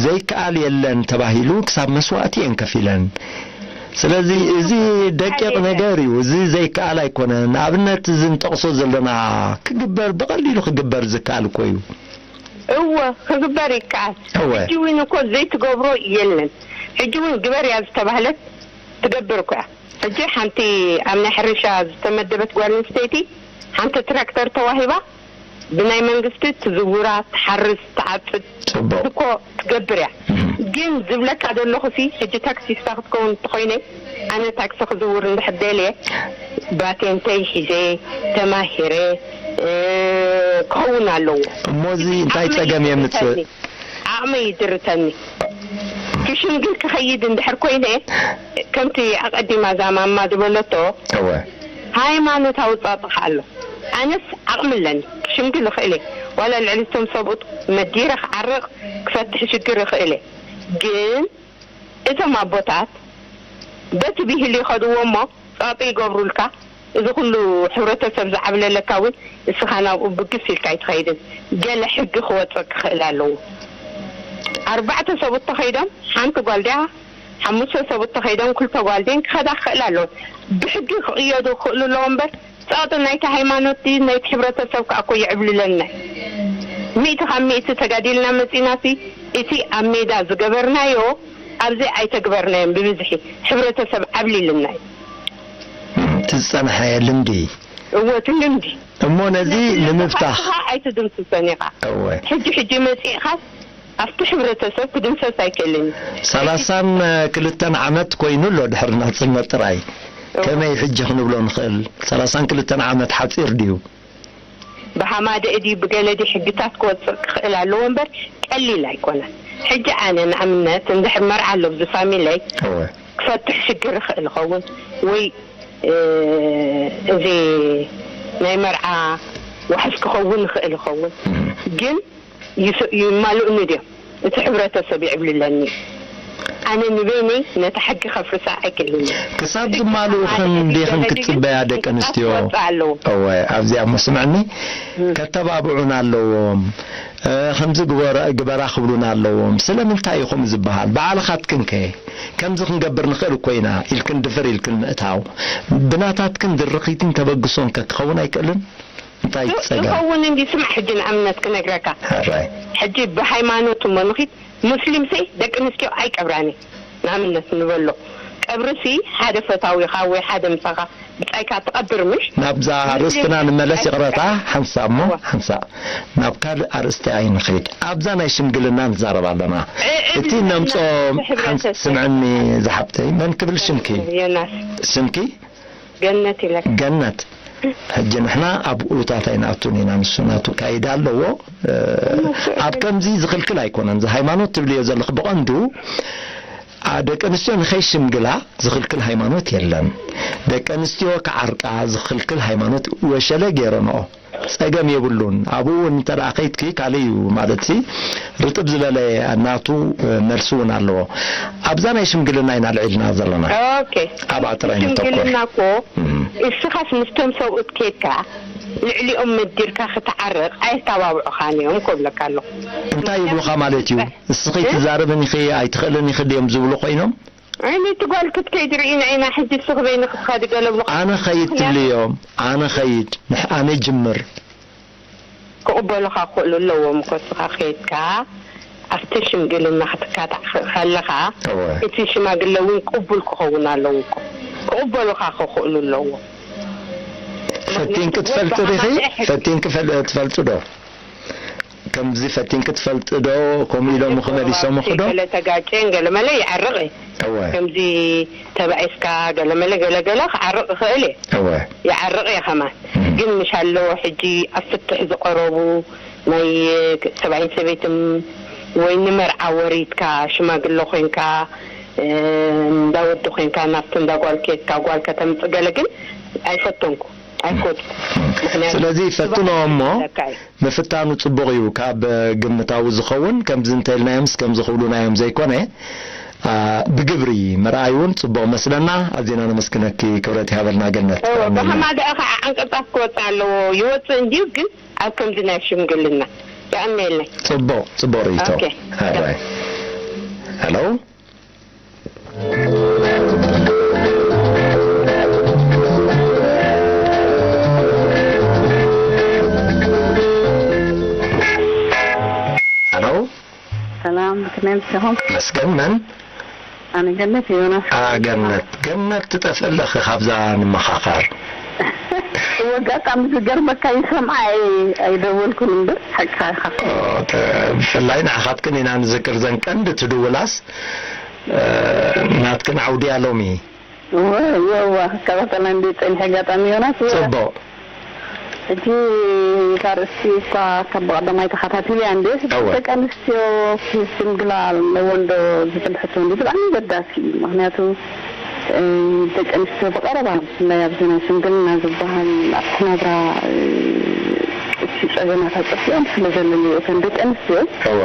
ዘይከኣል የለን ተባሂሉ ክሳብ መስዋእቲ እየን ከፊለን ስለዚ እዚ ደቂቕ ነገር እዩ እዚ ዘይከኣል ኣይኮነን ኣብነት እዚ ንጠቕሶ ዘለና ክግበር ብቐሊሉ ክግበር ዝከኣል እኮ እዩ እወ ክግበር ይከኣል እወ ሕጂ እውን እኮ ዘይትገብሮ የለን ሕጂ እውን ግበር እያ ዝተባህለት ትገብር እኮ እያ ሕጂ ሓንቲ ኣብ ናይ ሕርሻ ዝተመደበት ጓል ኣንስተይቲ ሓንቲ ትራክተር ተዋሂባ ብናይ መንግስቲ ትዝውራ ትሓርስ ትዓፅድ ፅቡቕ እኮ ትገብር እያ ግን ዝብለካ ዘለኹ ሲ ሕጂ ታክሲስታ ክትከውን እንተኮይነ ኣነ ታክሲ ክዝውር እንድሕር ደልየ ባቴንተይ ሒዘ ተማሂረ እ፣ ክኸውን ኣለዎ እሞ እዚ እንታይ ፀገም የምፅእ ዓቕመይ ይድርተኒ ክሽምግል ክኸይድ እንድሕር ኮይነ ከምቲ ኣቐዲማ እዛ ማማ ዝበለቶ እወ ሃይማኖታዊ ፃፅኻ ኣሎ ኣነስ ዓቕሚ ኣለኒ ክሽምግል እኽእል እየ ዋላ ልዕሊ እቶም ሰብኡት መዲረ ክዓርቕ ክፈትሕ ሽግር እኽእል እየ ግን እቶም ኣቦታት በቲ ብሂል ይኸድዎ እሞ ጸቕጢ ይገብሩልካ። እዚ ኩሉ ሕብረተሰብ ዝዓብለለካ እውን እስኻ ናብኡ ብግስ ኢልካ ኣይትኸይድን። ገለ ሕጊ ክወጽእ ክኽእል ኣለዎ። ኣርባዕተ ሰብኡት ተኸይዶም፣ ሓንቲ ጓል ድያ፣ ሓሙሽተ ሰብኡት ተኸይዶም፣ ክልተ ጓል ድየን ክኸዳ ክኽእል ኣለዎ። ብሕጊ ክቕየዱ ክኽእሉ ኣለዎ እምበር፣ ጸቕጢ ናይቲ ሃይማኖት ድዩ ናይቲ ሕብረተሰብ ከኣ እኮ የዕብልለና እዩ። ሚእቲ ካብ ሚእቲ ተጋዲልና መጺናሲ፣ እቲ ኣብ ሜዳ ዝገበርናዮ ኣብዚ ኣይተግበርናዮን። ብብዝሒ ሕብረተሰብ ዓብሊልና እዩ። እቲ ዝጸንሐ ልምዲ። እወ፣ እቲ ልምዲ። እሞ ነዚ ነቲ ንምፍታሕ። ዝኸፍእኻ ኣይትድምስሶን ኢኻ። እወ። ሕጂ ሕጂ መጺእኻስ ኣብቲ ሕብረተሰብ ክድምሰስ ኣይክእልን እዩ። ሰላሳን ክልተን ዓመት ኮይኑ ኣሎ ድሕሪ ናጽነት ጥራይ። እወ። ከመይ ሕጂ ክንብሎ ንኽእል? ሰላሳን ክልተን ዓመት ሓጺር ድዩ? ብሃማደኤ ድዩ ብገለ ድዩ ሕግታት ክወጽእ ክኽእል ኣለዎ እምበር ቀሊል ኣይኮነን። ሕጂ ኣነ ንኣብነት እንድሕር መርዓ ኣሎ ኣብዚ ፋሚለይ እወ። ክፈትሕ ሽግር ይኽእል ይኸውን ወይ እ፣ እዚ ናይ መርዓ ዋሕስ ክኸውን ይኽእል ይኸውን እም። ግን ይስ- ይማልኡኒ ድዮም? እቲ ሕብረተሰብ ይዕብልለኒ እዩ። ኣነ ንበይነይ ነታ ሕጊ ከፍርሳ ኣይክእልን እየ። ክሳብ ሕጊ ዝማልኡ ከማልእ ክንዲኽን ዘለ ድዩ ክትጽበያ ደቂ ኣንስትዮ? ክትወጽእ ኣለዎ። እወ ኣብዚኣ እሞ ስምዕኒ እም። ከተባብዑን ኣለዎም። እ፣ ከምዚ ግበራ ግበራ ክብሉና ኣለዎም። ስለምንታይ እዩ ከምኡ ዝበሃል? ባዕልኻትክን ከ ከምዚ ክንገብር ንኽእል እኮ ኢና ኢልክን ድፍር ኢልክን ምእታው ብናታትክን ድርኺትን ተበግሶን ከ ክኸውን ኣይክእልን? እንታይ እዩ እቲ ጸገም? ይኸውን እንዲ ስማዕ ሕጂ ንኣብነት ክነግረካ። ሕራይ። ሕጂ ብሃይማኖት እሞ ንኺድ ሙስሊምሲ ደቂ ኣንስትዮ ኣይቀብራን እየ። ንኣብነት ንበሎ ቀብርሲ ሓደ ፈታዊኻ ወይ ሓደ ምሳኻ ብጻይካ ትቐብር ምሽ? ናብዛ ኣርእስትና ንመለስ ይቕረታ ሓንሳብ እሞ እወ። ሓንሳብ ናብ ካልእ ኣርእስቲ ኣይንኺድ ኣብዛ ናይ ሽምግልና ንዛረብ ኣለና እ- እ- እቲ ነምጾ እቲ ሕብረተሰብ። ሓንስ ስምዕኒ ዝሓብተይ መን ክብል ሽምኪ ዮናስ ሽምኪ ገነት ኢለካ። ገነት ሕጂ ንሕና ኣብኡ ታት ኣይንኣቱን ኢና ንሱ ናቱ ካይዳ ኣለዎ እ፣ እነሱ ኣብ ከምዚ ዝኽልክል ኣይኮነን እዚ ሃይማኖት ትብልዮ ዘለኽ ብቐንዱ ኣ፣ ደቂ ኣንስትዮ ንኸይሽምግላ ዝኽልክል ሃይማኖት የለን። ደቂ ኣንስትዮ ክዓርቃ ዝኽልክል ሃይማኖት ወሸለ ገይረንኦ። ጸገም የብሉን። ኣብኡ እውን እንተ ደኣ ከይድኪ ካልእ እዩ ማለትሲ ርጥብ ዝበለ ናቱ መልሲ እውን ኣለዎ። ኣብዛ ናይ ሽምግልና ኢና ኣልዒልና ዘለና። ኦኬ። ኣብኣ ጥራይ ነተኩር። ሽምግልና እኮ እም። እስኻስ ምስቶም ሰብኡት ኬድካ ልዕሊኦም መዲርካ ክትዓርቕ ኣየተባብዑኻን እዮም እኮ እብለካ ኣለኹ። እንታይ ይብሉኻ ማለት እዩ? እስኺ እ? ትዛረብን ኢኺ ኣይትኽእልን ኢኺ ድዮም ዝብሉ ኮይኖም? ኣይ ነቲ ጓል ክትከይድ ርኢና ኢና ሕጂ እስኺ በይንኺ ትኸዲ ገለ ብሎ ኣነ ኸይድ ትብልዮም ኣነ ኸይድ ንሕ- ኣነ ጅምር ክቕበሉኻ ክኽእሉ ኣለዎም እኮ እስኻ ኸይድካ ኣብቲ ሽምግልና ክትካታዕ ከለኻ እወ። እቲ ሽማግለ እውን ቅቡል ክኸውን ኣለዎ እኮ ክቕበሉኻ ክኽእሉ ኣለዎም ፈቲንኪ ትፈልጢ ዲኺ? ፈቲንኪ ፈል- ትፈልጢ ዶ? ከምዚ ፈቲንኪ ትፈልጢ ዶ? ከምኡ ኢሎምኺ መሊሶምኺ ዶ? ገለ ተጋጭየን ገለ መለ ይዓርቕ እየ። እወ። ከምዚ ተባኢስካ ገለ መለ ገለ ገለ ክዓርቕ ይኽእል እየ። እወ። ይዓርቕ እየ ከማን። እም። ግን ምሽ ኣለዎ ሕጂ ኣብ ፍትሕ ዝቐረቡ ናይ ሰብኣይን ሰበይትን ወይ ንመርዓ ወሪድካ ሽማግለ ኮይንካ እ፣ እንዳ ወዲ ኮይንካ ናብቲ እንዳ ጓል ኬድካ ጓል ከተምጽእ ገለ ግን ኣይፈተንኩ ኣይኮድኩ ምክንያቱ ስለዚ ፈትኖ እሞ ምፍታኑ ጽቡቕ እዩ ካብ ግምታዊ ዝኸውን ከምዚ እንተልናዮምስ ከምዚ ክብሉናዮም ዘይኮነ ኣ፣ ብግብሪ ምርኣይ እውን ጽቡቕ መስለና ኣዚና ነመስግነኪ ክብረት ይሃበልና ገነት እወ ጥዕና ብኸማ ደኣ ከዓ ዓንቀጻት ክወፅእ ኣለዎ ይወፅእ እንድዩ ግን ኣብ ከምዚ ናይ ሽምግልና የቐንየለይ ጽቡቕ ጽቡቕ ርእይቶ ኦኬ። ሃይ ሃይ ሄሎ ሄሎ ሰላም ብክመይ ምሰኹም መስገን መን ኣነ ገነት ዮናስ ኣገነት ገነት ትጠፍእ ኣለኺ ካብዛ ንመኻኻር እወ ኣጋጣሚ ዝገርመካ ይሰምዓ እየ ኣይደወልኩን እምበር ሓቅኻ ኢኻ ብፍላይ ንዓኻትክን ኢና ንዝክር ዘን ቀንዲ ትድውላስ ናትክን ዓውዲ እያ ሎሚ እወ እወ እወ ከታተላ እንደ ፀኒሐ ኣጋጣሚ ዮናስ እወ ፅቡቅ እቲ እታ ርእሲ እኳ ካብ ብቐዳማይ ተኸታቲለያ እንደ እወ። ደቂ ኣንስትዮ ሽምግላ ኣለወን ዶ ዝብል ሕቶ እንዲ ብጣዕሚ ኣገዳሲ እዩ። ምኽንያቱ ደቂ ኣንስትዮ ብቐረባ ብፍላይ ኣብዚ ናይ ሽምግልና ዝበሃል ኣብቲ ናብራ እቲ ጸገማት ኣጸፊኦም ስለ ዘለለዮ እተን ደቂ ኣንስትዮ እወ።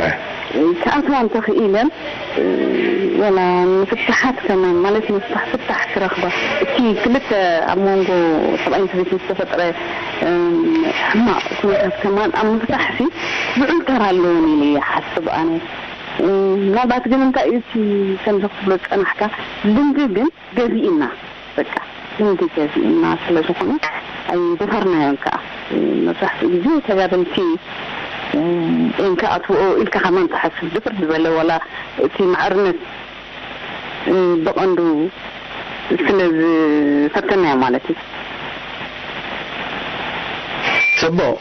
ክኣትዋ እንተኽኢለን፣ ወላ ንፍትሓት ከማን፣ ማለት፣ ንፍታሕ ፍታሕ ክረኽባ፣ እቲ ክልተ ኣብ መንጎ ሰብኣይን ሰበይትን ዝተፈጥረ ሕማቕ ኩነታት ከማን ኣብ ምፍታሕሲ ልዑል ተራ ኣለዎን ኢለ ይሓስብ ኣነ። ምናልባት ግን እንታይ እዩ እቲ ከምዚ ክትብሎ ዝጸናሕካ፣ ልምዲ ግን ገዚእና፣ በቃ፣ ልምዲ ገዚእና ስለ ዝኾነ ኣይደፈርናዮን ከኣ። መብዛሕትኡ ግዜ ተጋደልቲ እዮም ክኣትውኦ ኢልካ ከማን ትሓስብ፣ ድፍር ዝበለ ዋላ እቲ ማዕርነት ብቐንዱ ስለ ዝፈተናዮ ማለት እዩ። ጽቡቕ።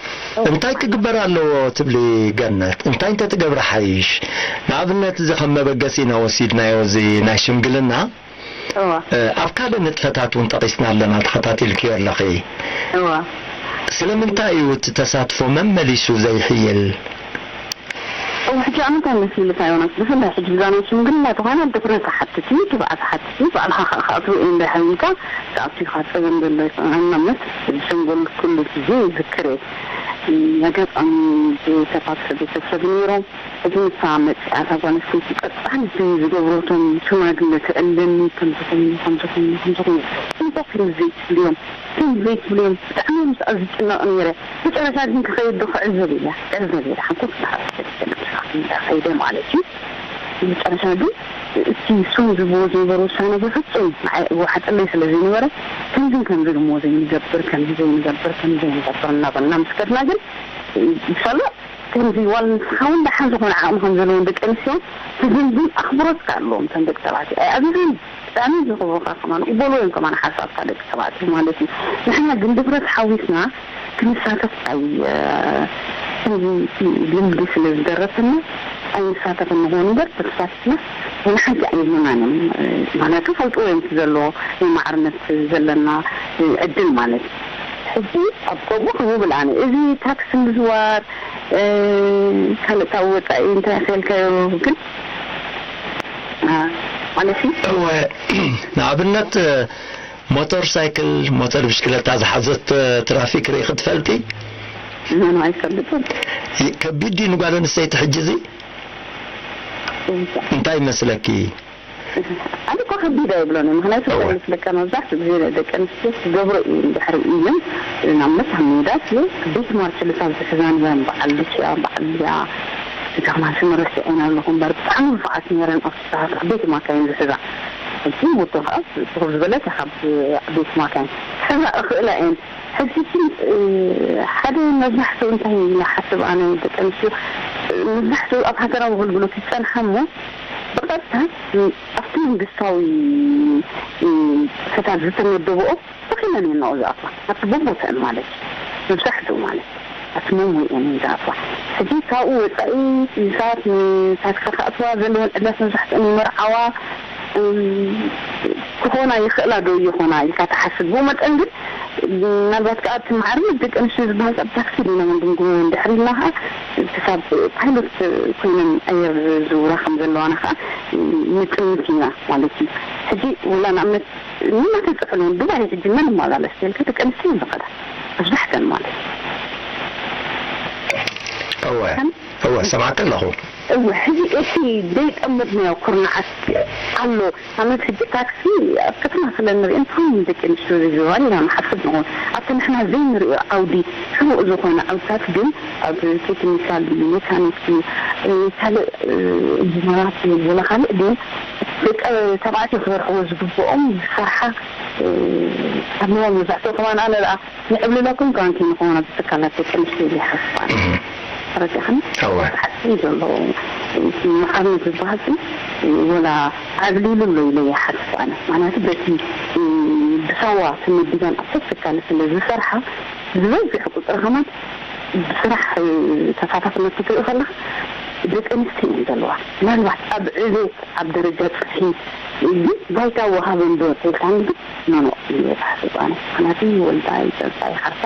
እንታይ ክግበር ኣለዎ ትብሊ ገነት? እንታይ እንተትገብሪ ሓይሽ? ንኣብነት፣ እዚ ከም መበገሲና ወሲድናዮ፣ እዚ ናይ ሽምግልና፣ እዋ። እ፣ ኣብ ካልእ ንጥፈታት እውን ጠቒስና ኣለና፣ ተኸታቲልክዮ ኣለኺ። እዋ። ስለምንታይ እዩ እቲ ተሳትፎ መመሊሱ ዘይሕይል? እው፣ ሕጂ ኣነ እንታይ መሲልካ፣ ዮናስ፣ ብፍላይ ሕጂ ብዛ ናይ ሽምግልና ተኾይና ድፍረት ትሓትት እዩ፣ ትብዓት ትሓትት እዩ። ባዕልኻ ከኣ ክኣትዎ እዩ እንድሕር ኢልካ፣ ክኣቱ ኢኻ፣ ጸገም ዘሎ ኣይኮነን። ንኣብነት፣ ዝሽምገሉ ኩሉ ግዜ ይዝክር እየ። ኣጋጣሚ ቤተሰባት፣ ቤተሰብ ነይሮም፣ ሕጂ ንሳ መጺኣ፣ እታ ጓል ኣንስተይቲ ቀጻሊ እቲ ዝገብሮ፣ እቶም ሽማግለ ትዕልለኒ፣ ከምዚ ኮይኑ፣ ከምዚ ኮይኑ፣ ከምዚ ኮይኑ፣ እንታይ ከም ዘይትብልዮም፣ ከም ዘይትብልዮም፣ ብጣዕሚ እየ ምስኣ ዝጭነቕ ነይረ። መጨረሻ ግን ክኸይድ ዶ ክዕዘብ ኢለ፣ ክዕዘብ ኢለ፣ ሓንኮት ዝሓፍተ ከይደ ማለት እዩ። መጨረሻ ግን እቲ እሶም ዝብዎ ዝነበሩ ውሳነ ብፍጹም ንዓይ ዝወሓጠለይ ስለ ዘይነበረ፣ ከምዝን ከምዝን እሞ ዘይንገብር፣ ከምዚ ዘይንገብር፣ ከምዚ ዘይንገብር እናበልና ምስ ከድና ግን፣ ብሳላ ከምዚ ዋላ ንስኻ እውን ደሓን ዝኾነ ዓቕሚ ከም ዘለዎም ደቂ ኣንስትዮ፣ ትዝንዝን ኣኽብሮት ከኣ ኣለዎም። እቶም ደቂ ተባዕትዮ ኣይኣብዩን፣ ብጣዕሚ ዘኽብሩኻ ከማን፣ ይቕበልዎ እዮም ከማን ሓሳብካ ደቂ ተባዕትዮ ማለት እዩ። ንሕና ግን ድፍረት ሓዊስና ክንሳተፍ ኣይ-፣ ከምዚ እቲ ልምዲ ስለ ዝደረሰና ኣይንሳተፍን ንኾን እምበር፣ ተሳቲፍና ንሓንቲ ኣይብሉናን እዮም። ምኽንያቱ ይፈልጥዎ እዮም እቲ ዘሎ ናይ ማዕርነት ዘለና ዕድል ማለት እዩ። ሕጂ ኣብ ከምኡ ከምኡ ብል ኣነ፣ እዚ ታክሲ ምዝዋር፣ እ፣ ካልእ ካብ ወጻኢ እንታይ ከልካዮ ግን፣ እ፣ ማለት እዩ። እወ፣ ንኣብነት፣ ሞተር ሳይክል፣ ሞተር ብሽክለታ ዝሓዘት ትራፊክ ርኢኺ ትፈልጢ? ኣነ ኣይፈልጥን። ይ-፣ ከቢድ ድዩ ንጓል ኣንስተይቲ ሕጂ እዚ? እንታ-፣ እንታይ ይመስለኪ? ኣነ እኮ ከቢድ ኣይብሎን እየ። ምኽንያቱ እወ። እንታይ መስለካ፣ መብዛሕትኡ ግዜ ደቂ ኣንስትዮ ክገብሮ እዩ እንድሕር ኢለን፣ ንኣብነት ኣብ ሜዳ ስለ ቤት ማርች ልሳብ ዝሕዛን እየን፣ በዓል ሉስያ፣ በዓል ልያ፣ እዛ ከማን ስም ረሲዐን ኣለኹ እምበር፣ ብጣዕሚ ንፉዓት ነይረን ኣብቲ ሰዓት፣ ዓበይቲ ማካይን ዝሕዛ። ሕጂ ሞቶ ከኣ ትኹር ዝበለት እያ ካብ ዓበይቲ ማካይን። ክሕዛ እኽእላ እየን። ሕጂ ግን፣ እ፣ ሓደ መብዛሕትኡ እንታይ ኢለ ሓስብ ኣነ፣ ደቂ ኣንስትዮ፣ እ፣ መብዛሕትኡ ኣብ ሃገራዊ ኣገልግሎት ይጸንሓ እሞ፣ ብቐጥታ፣ እ፣ ኣብቲ መንግስታዊ፣ እ፣ ጽፈታት ዝተመደብኦ ተኺለን እየን ናብኡ ዝኣትዋ። ኣብቲ ቦቦተን ማለት እዩ። መብዛሕትኡ ማለት እዩ። ኣብቲ መንጎ እየን እየን ዝኣትዋ። ሕጂ ካብኡ ወጻኢ፣ ሰባት ንታክሲ ክኣትዋ ዘለወን ዕድላት መብዛሕትአን ይመርዓዋ፣ እም፣ ክኾና ይኽእላ ዶ ይኾና ኢልካ ትሓስብ። ብኡ መጠን ግን፣ ምናልባት ከኣ እቲ ማዕርነት ደቂ ኣንስትዮ ዝበሃል ኣብ ታክሲ ዲና ክንግምግሞ እንድሕር ኢልና ከኣ፣ ክሳብ ፓይሎት ኮይነን ኣየር ዝዝውራ ከም ዘለዋና ከኣ ንጥምት ኢና ማለት እዩ። ሕጂ ወላ ንኣብነት እናተጥዕሉ ዱባይ ሕጂ መን ይመላለስ ተልካ ደቂ ኣንስትዮ እየን ዝኸዳ መብዛሕተን ማለት እዩ። እወ፣ እወ፣ ሰማዕኪ ኣለኹ። እወ፣ ሕጂ እቲ ዘይጠመድናዮ ኩርናዓት ኣሎ። ኣነት ሕጂ ታክሲ ኣብ ከተማ ስለ ንሪኦ እንታይን ደቂ ኣንስትዮ ዝዝዋር ኢና ንሓስብ ንኾን። ኣብቲ ንሕና ዘይንሪኦ ዓውዲ ሕቡእ ዝኾነ ዓውድታት ግን ኣብ ቴክኒካል ድዩ፣ ሜካኒክ ድዩ፣ እ፣ ካልእ፣ እ፣ ኢንጂነራት ድዩ፣ ወላ ካልእ ድዩ፣ ደቂ ተባዕትዮ ክሰርሕዎ ዝግብኦም ዝሰርሓ፣ እ፣ ኣለዋ። መብዛሕትኡ ከማን ኣነ ደኣ ንዕብልለኩም ከማን ከይንኸውን ኣብዚ ትካላት ደቂ ኣንስትዮ ኢለ ይሓስብ ኣነ። እህ። ተረዲእካኒ? እወ። ሓቂ እዩ ዘሎ። እቲ መዓርነት ዝበሃል ግን ወላ ዓብሊሉ ኣሎ ኢለ ይሓስብ ኣነ። ምኽንያቱ በቲ፣ እ፣ ብሳዋ ተመዲበን ኣብ ሰብ ትካል ስለ ዝሰርሓ፣ ዝበዝሕ ቁጽሪ ከማን ብስራሕ፣ እ፣ ተሳታፍነት ክትርኢ ከለኻ ደቂ ኣንስትዮ እየን ዘለዋ። ምናልባት ኣብ ዕቤት፣ ኣብ ደረጃ ጽፍሒ ግን ባይታ ወሃበን ዶ ተልካኒ ግን ኖኖ እየ ዝሓስብ ኣነ። ምኽንያቱ ወልዳይ፣ ጸንሳይ፣ ሓርሳ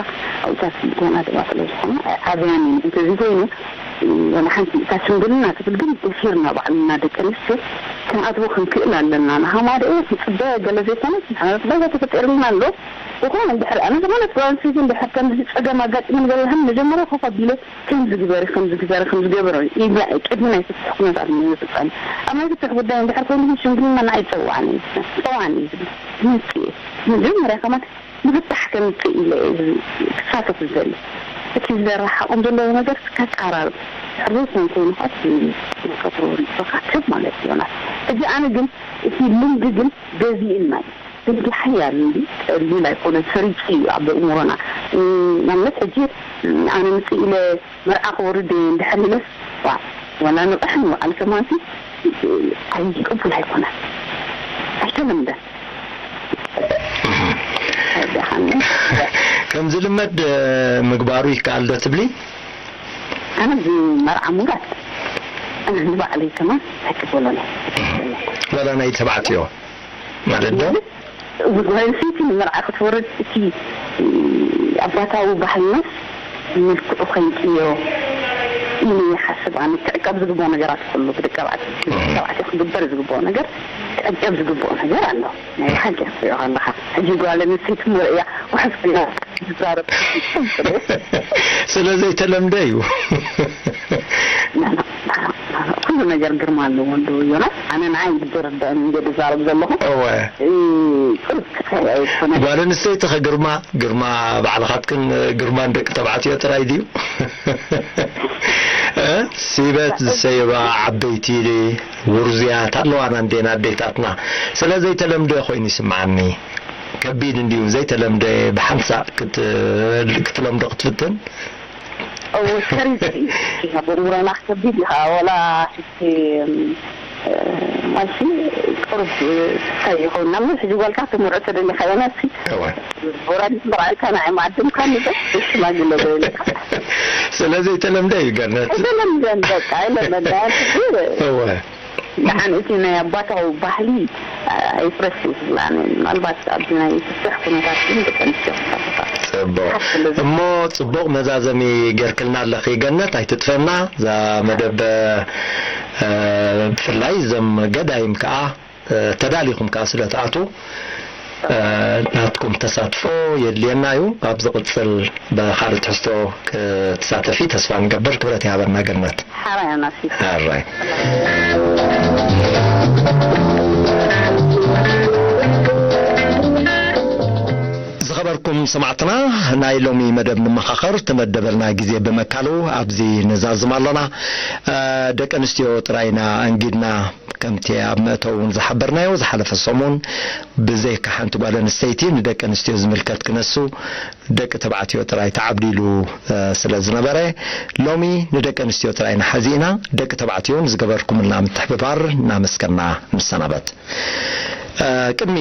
ኣብታት ገና ደማ ስለ ዝኾና ኣይዓበያን እየን። እንተዚ ኮይኑ ወላ ሓንቲ እታ ሽምግልና ትብል ግን ደፊርና ባዕልና ደቂ ኣንስትዮ ክንኣትዎ ክንክእል ኣለና። ንሃማደኤ ክፅበ ገለ ዘይኮነስ ንሕና ባይታ ተፈጢርልና ኣሎ። ይኹን እንድሕር ኣነ ዝኾነት ጓል ኣንስተይቲ እንድሕር ከምዚ ፀገም ኣጋጢሙን ገለ ይኹን መጀመርያ ኮፍ ኣቢለ ከምዚ ግበሪ፣ ከምዚ ግበሪ፣ ከምዚ ገበሪ ኢለ ቅድሚ ናይ ፍትሒ ኩነታት ምፍፃም። ኣብ ናይ ፍትሒ ጉዳይ እንድሕር ኮይኑ ሽምግልና ንዓይ ፀዋዕኒ እዩ ዝብል። ፀዋዕኒ እዩ ዝብል። ዝመፅእ እዩ። መጀመርያ ከማን ንፍታሕ ከምፅእ ኢለ እየ ክሳተፍ ዝደሊ። እቲ ዘረሓቖም ዘለዎ ነገር ከቀራርብ ሕሩይ ኮንኮይኑ ከዓት መከትሮ ንክትብ ማለት ይሆናል። ሕጂ ኣነ ግን እቲ ልምዲ ግን ገዚእና እዩ። ልምዲ ሓያል እንዲ ቀሊል ኣይኮነ፣ ሰሪፁ እዩ ኣብ እምሮና። ናብነት ሕጂ ኣነ ምፅእ ኢለ መርዓ ክወርድ እንድሕር ኢለስ ዋ ወላ ንቕሕ ንበዓል ከማንሲ ኣይቅቡል ኣይኮነን፣ ኣይተለምደን። ከም ዝልመድ ምግባሩ ይከኣል ዶ ትብሊ? ኣነ እዚ መርዓ ምውራድ ንባዕለይ ከማን ኣይቅበሎን። ወላ ናይ ተባዕትዮ ማለት ዶ? ጓል ኣንስተይቲ ንመርዓ ክትወርድ እቲ ኣባታዊ ባህልናስ መልክዑ ከይንቅዮ ኢሉ ይሓስብ። ኣነ ክዕቀብ ዝግብኦ ነገራት ኩሉ ብደቂ ተባዕትዮ ክግበር ዝግብኦ ነገር ክዕቀብ ዝግብኦ ነገር ኣሎ። ናይ ሓቂ ክትሪኦ ከለኻ ሕጂ ጓል ኣንስተይቲ ምርእያ ውሕስ ኮይና ትዛረብ። ስለ ዘይተለምደ እዩ። ኩሉ ነገር ግርማ ኣለዎ እንዶ ዮናስ። ኣነ ንዓይ ብዝርዳእኒ እንደ ዝዛረብ ዘለኹ እወ ቁርብ ክሳይ ኣይኮነ ጓል ኣንስተይቲ ከግርማ ግርማ ባዕልኻትክን ግርማን ደቂ ተባዕትዮ ጥራይ ድዩ? እ? ሲበት ዝሰየባ ዓበይቲ ውርዙያት ኣለዋና እንዴና ኣዴታትና። ስለ ዘይተለምደ ኮይኑ ይስምዓኒ። ከቢድ እንድዩ ዘይተለምደ ብሓንሳእ ክት- ክትለምዶ ክትፍትን። እዎ ሰሪት ኢና ብእምሮና ከቢድ ኢኻ ወላ ሽቲ ማለትሲ ቅሩብ እንታይ ይኸውን ናብ ሕጂ ጓልካ ትምርዖ ተደሊኻ ዮናስ እወ ወራዲት መርዓካ ንዓይ መዓድምካ ንበ ሽማግለ በልካ ስለ ዘይተለምደ እዩ ገነት። ኣይተለምደን በቃ ኣይለመዳን እወ ደሓን እቲ ናይ ኣባታዊ ባህሊ ኣይፍረስ ይብላኒ ምናልባት ኣብዚ ናይ ፍትሕ ኩነታት ግን ደቂ ኣንስትዮ ክሳተፋ ጽቡቕ እሞ ጽቡቕ መዛዘሚ ጌርክልና ኣለኺ ገነት። ኣይትጥፈና እዛ መደብ። እ፣ ብፍላይ እዞም ገዳይም ከኣ እ፣ ተዳሊኹም ከኣ ስለ ትኣትዉ እ፣ ናትኩም ተሳትፎ የድልየና እዩ። ኣብ ዝቕጽል ብኻልእ ትሕዝቶ ክትሳተፊ ተስፋ ንገብር። ክብረት ይሃበልና ገነት። ሓራይ ኣናሲ ኣራይ ዝኸበርኩም ሰማዕትና፣ ናይ ሎሚ መደብ ንመኻኸር ተመደበልና ግዜ ብመካሉ ኣብዚ ንዛዝም ኣሎና። እ፣ ደቂ ኣንስትዮ ጥራይና ኣንጊድና ከምቲ ኣብ መእተዊ እውን ዝሓበርናዮ ዝሓለፈ ሰሙን ብዘይካ ሓንቲ ጓል ኣንስተይቲ ንደቂ ኣንስትዮ ዝምልከት ክነሱ ደቂ ተባዕትዮ ጥራይ ተዓብሊሉ ስለ ዝነበረ ሎሚ ንደቂ ኣንስትዮ ጥራይ ኢና ሓዚእና። ደቂ ተባዕትዮ ንዝገበርኩምልና ምትሕብባር እናመስገና ንሰናበት። ቅድሚ